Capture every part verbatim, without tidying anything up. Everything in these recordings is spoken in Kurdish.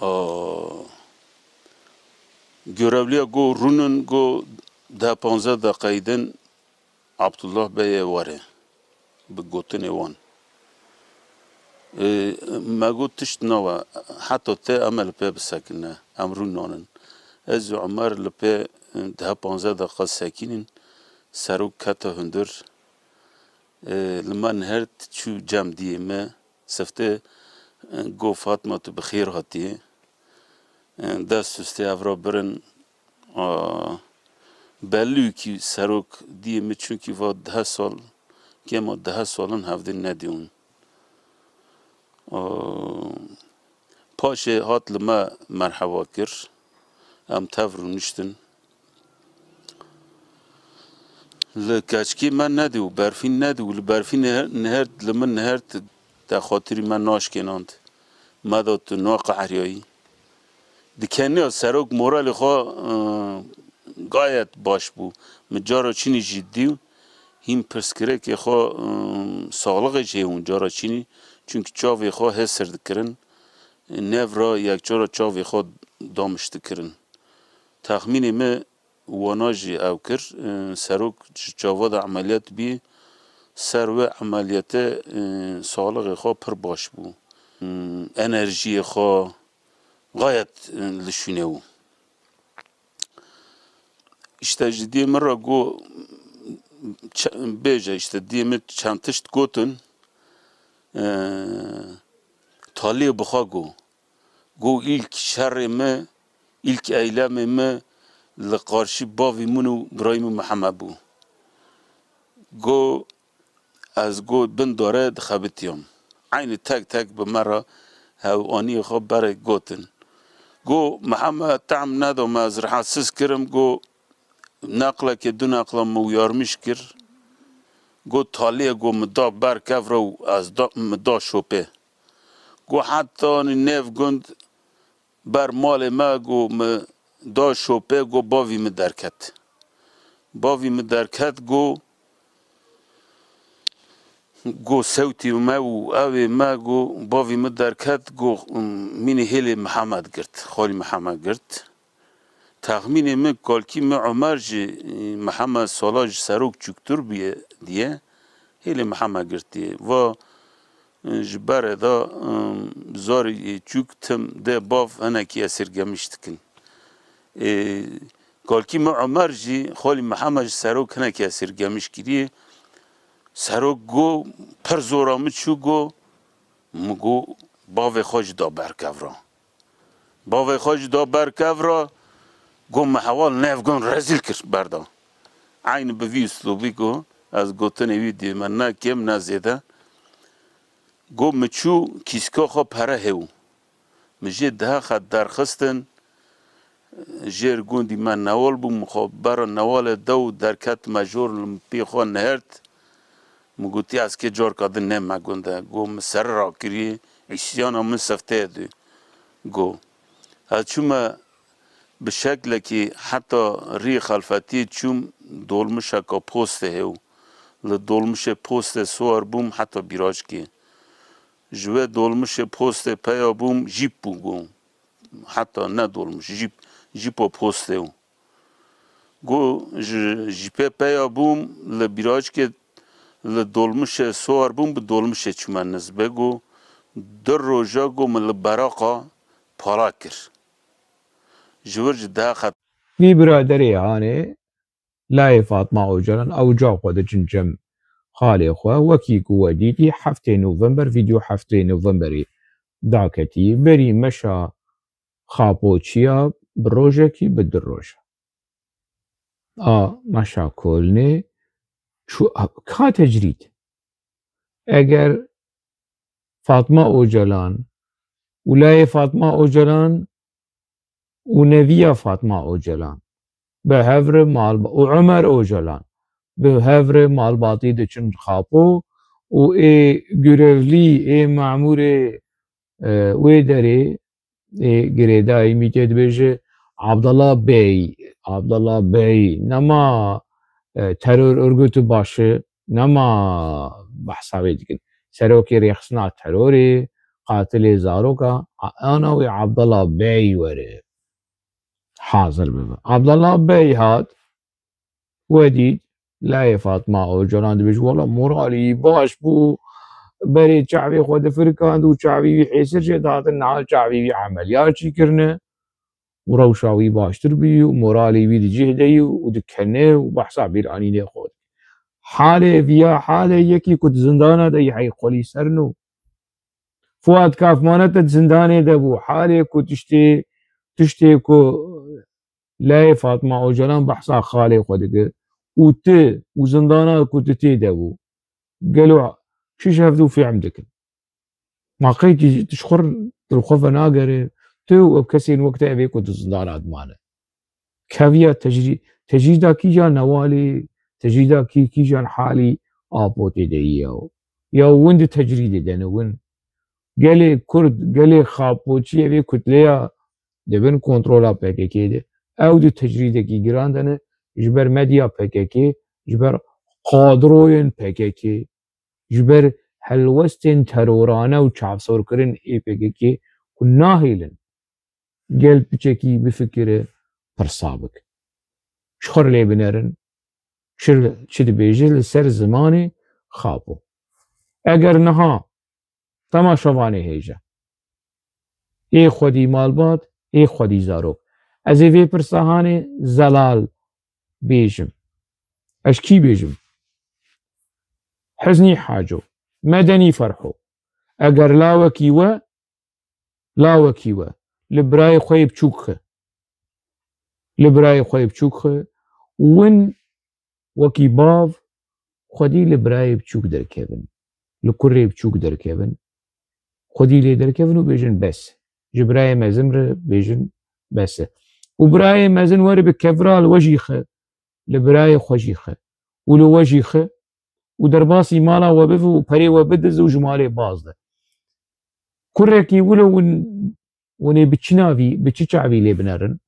A, görevliya go rûnin, go deh panzdeh deqeyî din Abdullah Beyê were bi gotinê wan. E, me got tişt nawe, heta te em ê li pê bisekine, em rû nanin. Ez û Omer li pê, e, deh panzdeh deqa sekînin, serok kete hundir. E, li me nihert çû cem diyê me, sifte, e, go Fatma tu bi xêr hatiyê. E, dest û stê ev ra birin. A, belli kî serok diyê min, çunkî va deh sal, kêma deh sal in hevdî nedîwin. A, paşê hat li me merheba kir. Em tev rûniştin. Li keçkê me nedî û berfîn nedî û li berfî nihe-, nihert, li min nihert, te xatirî me naşkênand. Me da tu naqehriyayî. Di keniya serok moralê xwe, e, gayet baş bû. Min cara çinî jî dî û hîn pirsgirêkê xwe, e, saxlixê jê hûn cara çinî. Çunkî çavê xwe hêsir dikirin. Nev ra yekcara çavê xwe damiş dikirin. Texmînê me wana jî ew kir, e, serok ji çava de emeliyat bî, ser wê emeliyatê, e, saxlixê xwe pir baş bû. Hmm, enerjiyê xwe gayet, e, li şûnê bû. Îşte ji diyê min re got, çe-, bêje, îşte diyê min çend tişt gotin, e, taliyê bi xwe got. Got, îlk şerê me, îlk eylemê me li qarşî bavê min û birayê min Mihemed bû. Got, ez got bin dare dixebitiyam. Eynî tek tek bi me re hewaniyê xwe berê gotin. Got, Mihemed tehm neda me, ez rihetsiz kirim, got, neqlekê du neqla min uyarmiş kir. Got, taliyê got min da ber kev re û ez da, min da şopê. Got, heta nêv gund ber malê me, got, min da şopê, got, bavî min derket. Bavî min derket, got, got, sewtî me û ewê me, got, bavî min derket, got, mînî hêlê Mihemed girt, xalî Mihemed girt. Texmînê min, kalkî min Omer jî, e, Mihemed sala ji serok çûktir bûye diye, hêlê Mihemed girtiye. Va, e, ji berê de, e, zarê çûk tim dê bav hinekî esêrgemîş dikin. E, kalkî min Omer jî, xalî Mihemed ji serok hinekî esêrgemîş kiriye. Serok got, pir zora min çû, got, min got, bavê xwe jî da ber kev re. Bavê xwe jî da ber kev re, got, min heval nêv gund rezîl kir berda. Eynî bi vî uslûbî got, ez gotinê wî dî me ne kêm ne zêde. Got, min çû kîska xwe pere hêw. Min jê deh xet derxistin, jêr gundî me newal bû, min xwe bera newalê de û derket me jor li pê xwe nihert. Min gotî, ez kê carka din nêm me gund e. Got, min seri rakirî, îsyana min sifteyê dû. Got, ez çûme bi şeklekî heta rî xelfetiyê çûm dolmişeka postê hêw. Li dolmişê postê siwar bûm heta Bîraçkê. Ji wê dolmişê postê peya bûm, jîp bû, got. Heta ne dolmiş, jîp, jîpo postê û. Got, ji, ji pê peya bûm, li Bîraçkê li dolmişê siwar bûm, bi dolmişê çûme Nizbê, got, du roja, got, min li beraqa pala kir. Ji wir ji deh xet. Vî biraderê hanê, layê Fatma Ocalan, ew ca xwe diçin cem xalê xwe, wekî ku we dîtî, heftê November, vîdeo heftê Novemberê daketî, berî meşa xapoçiya bi rojekî, bi du roja. A meşa kolnê çû, ka tecrîd. Eger Fatma Ocalan û layê Fatma Ocalan û neviya Fatma Ocalan bi hev re malba-, û Omer Ocalan bi hev re malbatî diçin Xapo û ê görevlî, ê memûrê, e, wê derê, ê girêdayî mîtê dibêje, Abdullah Bey, Abdullah Bey, nema, e, terör örgütü başı, nema behsa wê dikin. Serokê rêxistina terorê, qatilê zaroka, ana wî Abdullah Bey were hazir bibe. Abdullah Bey hat, we dît, layê Fatma Ocalan dibêje, wela moralî wî baş bû, berê çavê xwe difirkand û çavî wî hêsir jê dihatin, niha çavî wî emeliyat jî kirine û rewşa wî baştir bûyî û moralê wî di cih de yî û dikene û behsa bîranînê xwe dike. Halê viya halê yekî ku di zindana de yî hey xwelî serin û Fuat Kafmane te di zindanê de bû. Halê ku tiştê, tiştê ku layê Fatma Ocalan behsa xalê xwe dike û tu û zindana ku tu tê de bû. Gelo çi ji hevdû fêhm dikin? Ma qey tu, tu ji xwe, tu li xwe venagere, tu û ev kesên wek te ev ê ku di zindana dimane. Keviya tecrî-, tecrîda kîjan newalê, tecrîda kî, kîjan halî Apotê de yî ya. Ya win di tecrîdê de ne win. Gelê Kurd, gelê Xapoçî ev ê kutleya di bin kontrola P K K de. Ew di tecrîdekî giran de ne, ji ber medya P K K, ji ber kadroyên P K K, ji ber helwestên terorane û çavsorkirin ê P K K ku nahêlin gel piçekî bifikire, pirsa bike. Ji xwe lê binerin, çi, çi dibêje li ser zimanê Xapo. Eger niha temaşevanê hêja, ê xwedî malbat, ê xwedî zarok. Ez ê vê pirsa hanê zelal bêjim. Ez kî bêjim? Hiznî Haco, Medenî Ferho. Eger lawekî we, lawekî we li birayê xwe yê biçûk xe. Li birayê xwe yê biçûk xe. Win wekî bav xwedî li birayê biçûk derkevin. Li kurê biçûk derkevin. Xwedî lê derkevin û bêjin bes. Ji birayê mezin re bêjin bes e. Û birayê mezin were bi kevira li we jî xe, li birayê xwe jî xe. Û li we jî xe. Û derbasî mala we bive û perê we bidize û ji malê baz de. Kurekî wilo win, winê bi çi navî, bi çi çavî lê binerin?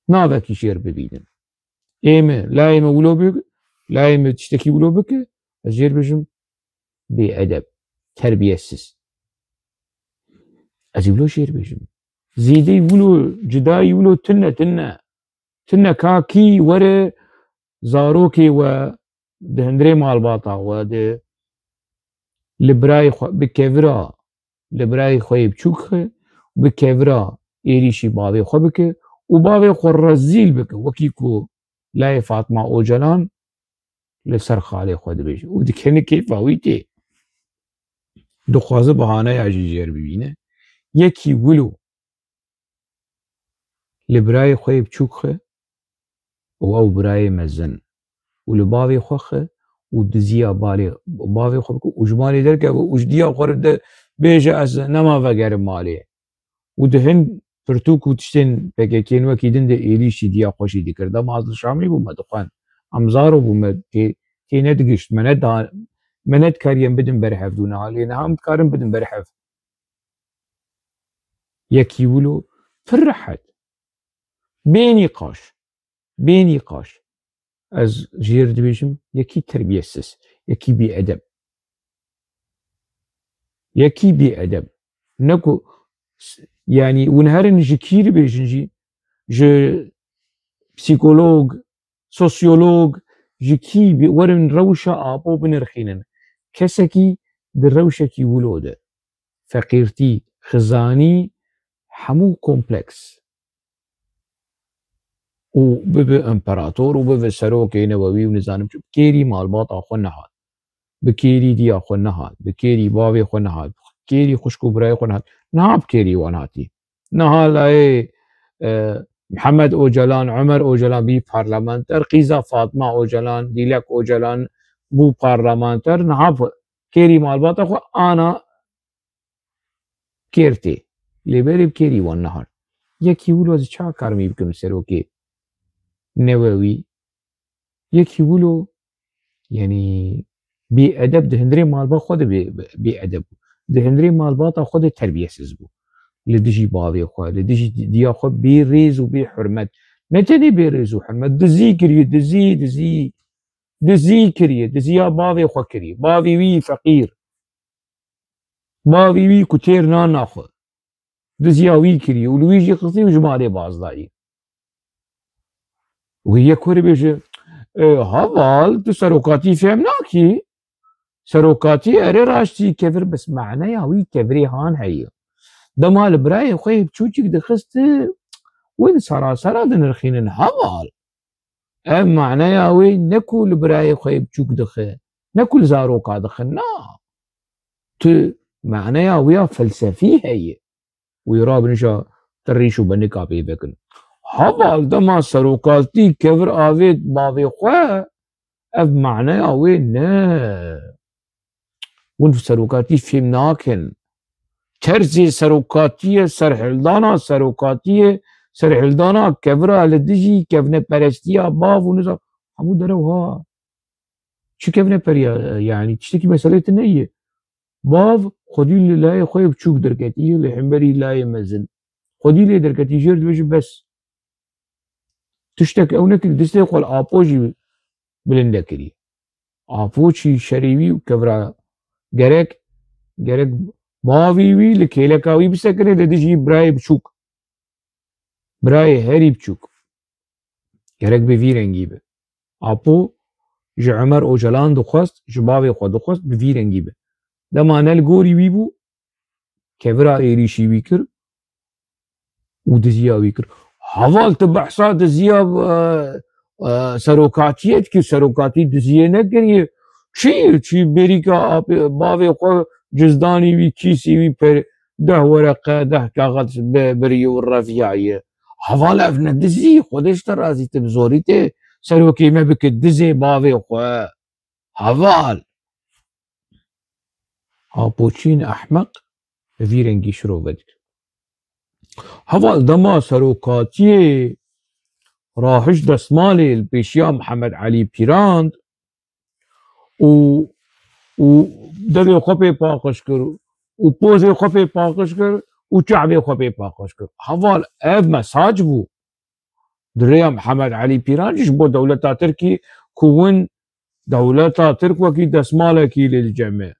Navekî jêr bibînin. Ê min, layê min wilo bik, layê min tiştekî wilo bike, ez jêr bijim bêedeb, terbiyetsiz. Ez ê wilo jêr bijim. Zêdeyî wilo, cidayî wilo tune, tune. Tune ka kî were zarokê we di hundirê malbata we de li birayê xwe bi kevira, li birayê xwe yê biçûk xe, bi kevira êrîşî bavê xwe bike û bavê xwe rezîl bike, wekî ku layê Fatma Ocalan li ser xalê xwe dibêje û dikene keyfa wî tê. Dixwaze bahaneya jî jêr bibîne. Yekî wilo li birayê xwe yê biçûk xe û ew birayê mezin û li bavê xwe xe û diziya balê bavê xwe bike û ji malê derkeve û ji diya xwe re de bêje, ez nema vegerim malê. Û di hin pirtûk û tiştên P K K yên wekî din de êrîşî diya xwe jî dikir. Dema ez li Şamê bûme dixwend. Em zaro bûme tê, tê nedigişt. Me neda, me nedikariyên bidin ber hev dû niha. Lê niha em dikarin bidin ber hev. Yekî wilo pir rehet. Bê nîqaş. Bê nîqaş. Ez jêr dibêjim, yekî terbiyetsiz, yekî bêedeb. Yekî bêedeb. Ne ku s-, yanî hûn herin ji kî dibêjin jî, ji psîkolog, sosyolog, ji kî bi-, werin rewşa Apo binirxînin. Kesekî di rewşekî wilo de, feqîrtî, xizanî, hemû kompleks û bibe împerator û bibe serokê newewî û nizanim çi, bi kêrî malbata xwe nehat, bi kêrî diya xwe nehat, bi kêrî bavê xwe nehat, bi kêrî xwişk û birayê xwe nehat. Niha bi kêrî wan hatî. Niha layê, e, Mihemed Ocalan, Omer Ocalan bî parlamenter, qîza Fatma Ocalan, Dîlek Ocalan bû parlamenter, niha bi kêrî malbata xwe ana kêr tê. Lê berê bi kêrî wan nehat. Yekî wilo ez çawa karim wî bikim serokê newewî? Yekî wilo, yanî bêedeb di hundirê malbat xwe de bê, bêedeb bû. Di hundirê malbata xwe de terbiyesiz bû. Li dijî bavê xwe, li dijî diya xwe bê rêz û bê hurmet. Ne tenê bê rêz û hurmet, dizî kiriye, dizî, dizî, dizî kiriye, diziya bavê xwe kiriye. Bavê wî feqîr. Bavî wî ku têr nan naxwe. Diziya wî kiriye û li wî jî xistî û ji malê baz dayî. Wî yek were bêje, e, heval, tu serokatî fêm nakî? Serokatî erê raştî kevir, bes maneya wî kevirê han heye. Dema li birayê xwe yê biçûçik dixist, win sarasera dinirxînin heval. Ev maneya wê ne ku li birayê xwe yê biçûk dixe, ne ku li zaroka dixe, na. Tu maneya wê ya felsefî heye. Wî rabin îja ti rîş û benika pê vekin. Heval, dema serokatî kevir avêt bavê xwe, ev maneya wê ne. Hûn serokatî fêm nakin. Terzê serokatiyê, serhildana serokatiyê, serhildana kevira li dijî kevneperestiya bav û nizam. Hemû derew ha. Çi kevneperiya, yanî tiştekî meselê tune ye. Bav xwedî li layê xwe yê biçûk derketiye, li hemberî layê mezin. Xwedî lê derketî jêr dibêje bes. Tiştek ew nekir, distê xwe li Apo jî bilind nekiriye. Apo çî şerê wî û kevra gerek, gerek bavî wî li kêleka wî bisekine li dijî birayê biçûk. Birayê herî biçûk. Gerek bi vî rengî be. Apo ji Ömer Ocalan dixwest, ji bavê xwe dixwest bi vî rengî be. Dema ne li gorî wî bû, kevira êrîşî wî kir û diziya wî kir. Heval, tu behsa diziya, e, e, serokatiyê dikî, serokatî diziyê nekiriye. Çi, çi bêrîka apê, bavê xwe cizdanî wî, kîsî wî per deh wereqe, deh kaxez bi-, biriye û reviyaye. Heval, ev ne dizî, Xwedê ji te razî, tu bi zorî tê serokê me bike dizê bavê xwe. Heval. Apoçîn ehmeq bi vî rengî şirove dike. Heval, dema serokatiyê rahiş destmalê li pêşiya Mihemed Elî Pîrand û, û devê xwe pê paqij kir û pozê xwe pê paqij kir û çavê xwe pê paqij kir. Heval, ev mesaj bû. Di rêya Mihemed Elî Pîran jî ji bo dewleta Tirkî ku hûn dewleta Tirk wekî destmalekî lê diceme.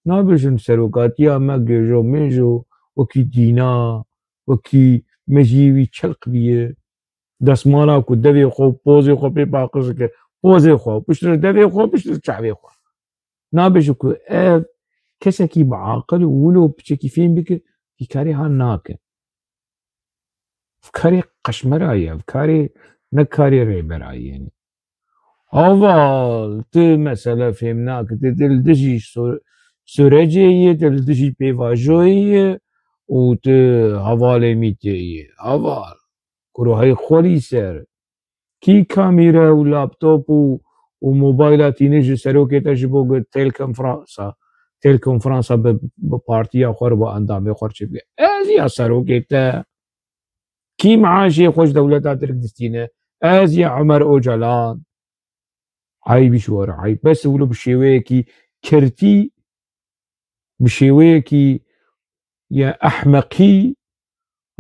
Nabêjin serokatiya me gêjo mêjo wekî dîna, wekî mejiyê wî çelq bîye. Destmala ku devê xwe û pozê xwe pê paqij dike, pozê xwe, piştre devê xwe, piştre çavê xwe. Nabêje ku ev kesekî bi aqil û wilo piçekî fêm bike, vî karê han nake. Ev karê qeşmera ye, ev karê ne karê rêbera ye, yanî. Heval, tu mesele fêm nake, tu, tu li dijî sü-, sürecê yê, tu li dijî pêvajoyê yê û tu hevalê mîtê yê. Heval, kuro hey xwelî ser. Kî kamîre û laptop û, û mobayla tîne ji serokê te ji bo ku telekonferansa, telekonferansa bi, bi partiya xwe re, bi endamê xwe re çêbike? Ez ya serokê te. Kî meaşê xwe ji dewleta Tirk distîne? Ez ya Ömer Ocalan. Eyb ji we re eyb. Bes wilo bi şêweyekî kirtî, bi şêweyekî ya ehmeqî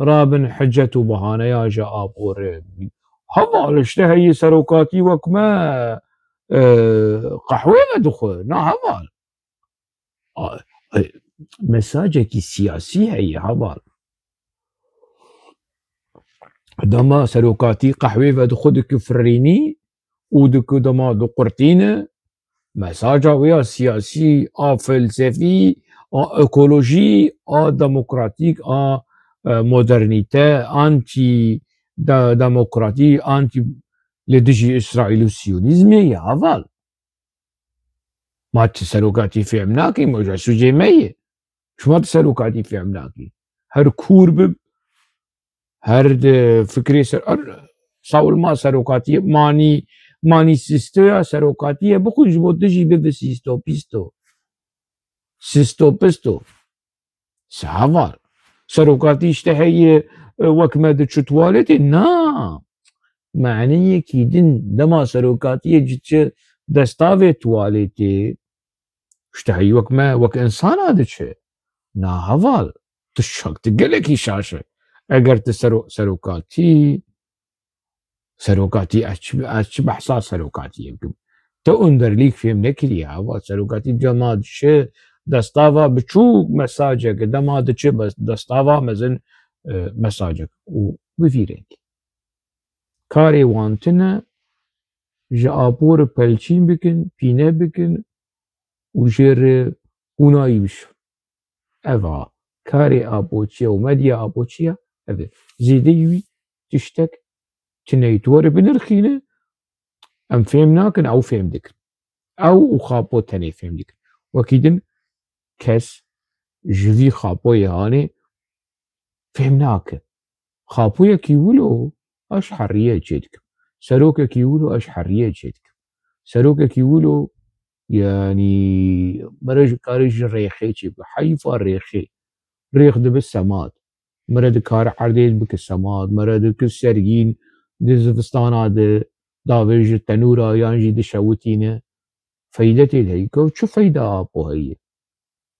rabin hicet û bahaneya ji Apo re. Heval, işte heye serokatî wek me, e, qehwê vedixwe. Na heval. A, e, mesajekî siyasî heye heval. Dema serokatî qehwê vedixwe dike firînî û dike dema diqurtîne, mesaja wê ya siyasî, a felsefî, a ekolojî, a demokratîk, a, e, modernîte, antî de-, demokratî, antî li dijî Îsraîl û Siyonîzmê ye heval. Ma tu serokatî fêm nakî, ma ja sûcê me ye. Şima tu serokatî fêm nakî. Her kûr bib, her di fikrê ser, er, sawil ma serokatî, manî, manî sistoya serokatî ye, bixwîn ji bo tu jî bibi sisto, pisto. Sisto, pisto. Se heval. Serokatî işte heye, e, wek me diçi tuwaletê? Na. Maneyekî din dema serokatiyê diçi destavê tuwaletê, işte heye wek me, wek insana diçi. Na heval. Tu şak, tu gelekî şaş e. Eger tu sero-, serokatî, serokatî, ez çi, ez çi behsa serokatiyê bikim? Te Önderlîk fêm nekiriye, heval, serokatî cema dişe, destava biçûk mesajek, dema diçe bes-, destava mezin, e, mesajek û bi vî rengî. Karê wan tune ji Apo re pelçîn bikin, pîne bikin û jê re hûnayî bişon. Ev a karê Apo çi ye û medya Apo çi ye? Ev e. Zêdeyî wî tiştek tune ye. Tu were binirxîne, em fêm nakin, ew fêm dikin. Ew û Xapo tenê fêm dikin. Wekî din kes ji vî Xapoyê hanê fêm nake. Xapoyekî wilo ez heriye çê dikim. Serokekî wilo ez heriye çê dikim. Serokekî wilo, yanî, mere ji karê ji rêxê çê bike. Heyfa rêxê. Rêx dibe semad. Mere dikare erdê bike semad. Mere dike sergîn di zivistana de davê ji tenûra yan jî dişewitîne. Feyde tê de heye. Ku çi feyda Apo heye?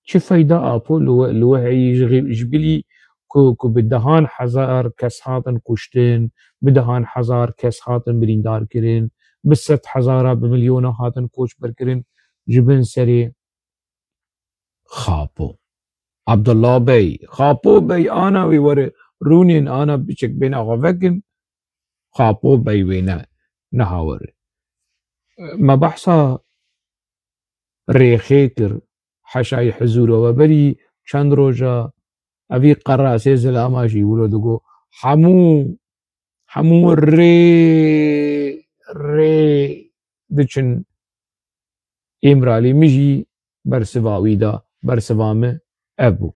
Çi feyda Apo li we, li we heye ji xê-, ji bilî ku, ku bi dehan hezar kes hatin kuştin, bi dehan hezar kes hatin birîndar kirin, bi sed hezara, bi milyona hatin koçber kirin ji bin serê Xapo. Abdullah Bey, Xapo Bey, ana wê were rûnên, ana biçek bêne xwe vekin, Xapo Bey wê ne, neha were. Me behsa rêxê kir, heşayî hizûr e. We berî çend roja evî qerasê zilama jî wilo digo, hemû, hemû rê, rê diçin Îmralî. Min jî bersiva wî da, bersiva min ev bû.